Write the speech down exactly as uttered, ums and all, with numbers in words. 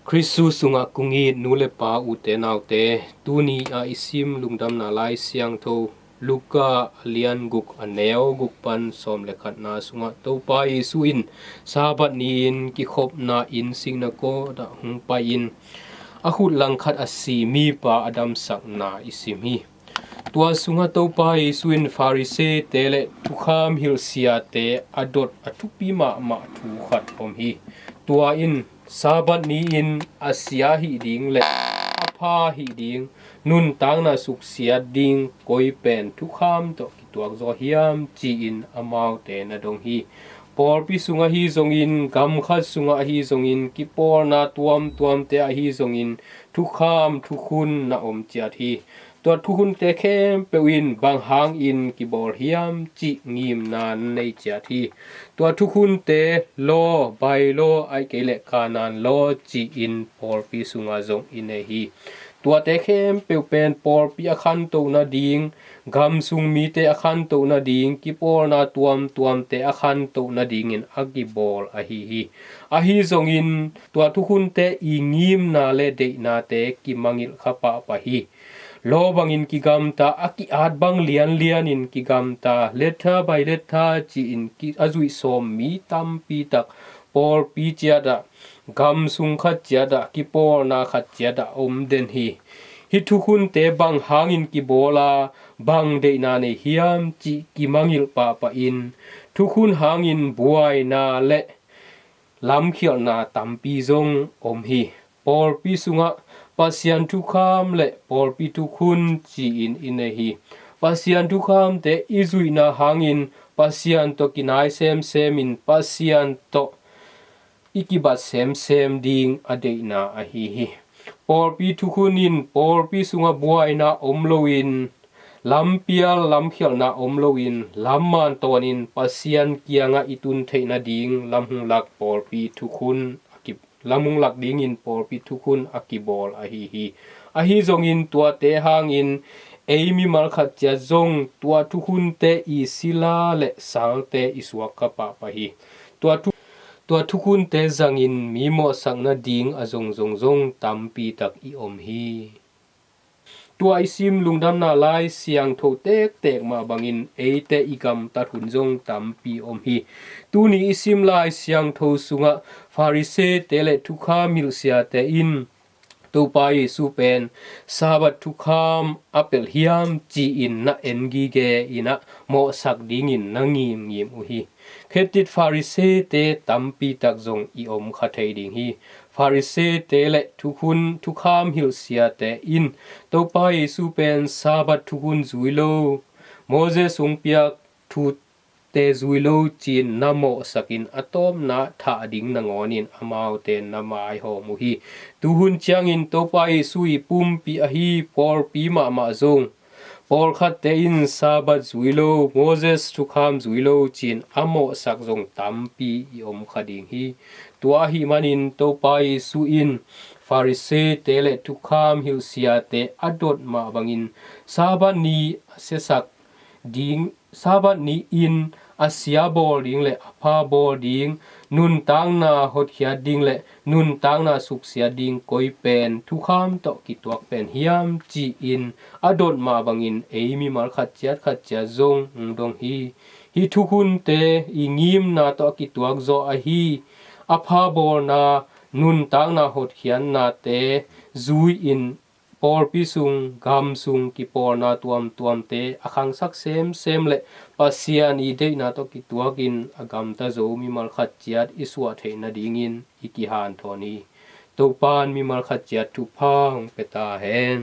Khristu sungah kong it nu le pa, ute naute, tuni a i sim lungdamna Lai Siangtho Luka a lian guk, a neu guk pan sawm le khatna sungah Topa Jesu in Sabbath ni-in kikhopna inn singnakot ah hong pai-in a khut langkhat a si mipa a damsakna i sim hi. Tua sungah Topa Jesu in Pharisee-te le thukham hilh siate a dot a thupi mahmah thu khat om hi. Tua in Sabbath ni-in a sia hih ding le a pha hih ding, nuntakna suksiat ding koi pen thukham tawh kituak zaw hiam, ci-in amaute na dong hi. Pawlpi sungah ahi zongin, gam khat sungah ahi zongin, kipawlna tuamtuamte ahi zongin, thukham thukhun na om ciat hi. Tua thukhunte khempeuh in bang hangin kibawl hiam cih ngimna na nei ciat hi. Tua thukhunte law, by law, ahih kei leh Kanaan law ci-in pawlpi sungah zong i nei hi. Tuate khempeuh pen pawlpi a khantoh nading, gam sung mite a khantoh nading, kipawlna tuamtuamte a khantoh nadingin a kibawl ahi hi. Ahi zongin tua thukhunte i ngimna le deihnate kimangilh kha pahpah hi. Law bangin kigamta, a ki-at bang lianlianin kigamta, letter by letter ci-in ki, a zuih sawm mi tampi tak pawlpi ciatah, gam sung khat ciatah, kipawlna khat ciatah om den hi. Hih thukhunte bang hangin kibawl a, bang deihna nei hiam cih kimangilh pahpahin, thukhun hangin buaina le lamkhialhna tampi zong om hi. Pawlpi sungah Pasian thukham le pawlpi thukhun ci-in i nei hi. Pasian thukhamte i zuihna hangin Pasian tawh kinai semsemin Pasian tawh i kibat semsem ding a deihna ahi hi. Pawlpi thukhun in pawlpi sungah buaina om loin, lampial lamkhialhna om loin, lamman tawnin Pasian kiangah i tun theih nading lam hong lak pawlpi thukhun a ki, lam hong lak dingin pawlpi thukhun a kibawl ahi hi. Ahi zongin tuate hangin ei mimal khat ciat zong tua thukhunte i sila le salte i suak kha pahpah hi. Tua thu, tua thukhunte zangin mi mawhsak nading a zongzong zong tampi tak i om hi. Tua i sim lungdamna Lai Siangtho tektek mah bangin eite i gamtat hun zong tampi om hi. Tuni i sim Lai Siangtho sungah Pharisee-te le thukham hilh siate in Topa Jesu pen Sabbath thukham a pelh hiam ci-in na en gige in ah mawhsak dingin na ngimngim uh hi. Khetit Pharisee-te tampi tak zong i om kha thei ding hi. Pharisee-te le thukhun, thukham hilh siate in Topa Jesu pen Sabbath thukhun zui lo, Moses hong piak thute zui lo ci-in na mawhsakin a tawpna thah ding nangawnin amaute na maihawm uh hi. Tuhun ciangin Topa Jesu i pumpi ahi pawlpi mahmah zong pawlkhatte in Sabbath zui lo, Moses thukham zui lo ci-in a mawhsak zong tampi i om kha ding hi. Tua ahih manin Topa Jesu in Pharisee-te le thukham hilh siate a dot mah bangin Sabbath ni a siasak ding, Sabbath ni-in a sia bawl ding le a pha bawl ding, nuntakna hotkhiat ding le nuntakna suksiat ding koi pen thukham tawh kituak pen hiam ci-in a dot mah bangin ei mimal khat ciat khat ciat zong hong dong hi. Hih thukhunte i ngimna tawh a kituak zaw ahi a pha bawlna, nuntakna hotkhiatnate zui-in pawlpi sung, gam sung kipawlna tuamtuamte a khangsak semsem le Pasian i deihna tawh kituakin a gamta zo mimal khat ciat i suah theih nadingin i kihanthawn hi. Topan mimal khat ciat thupha hong pia ta hen.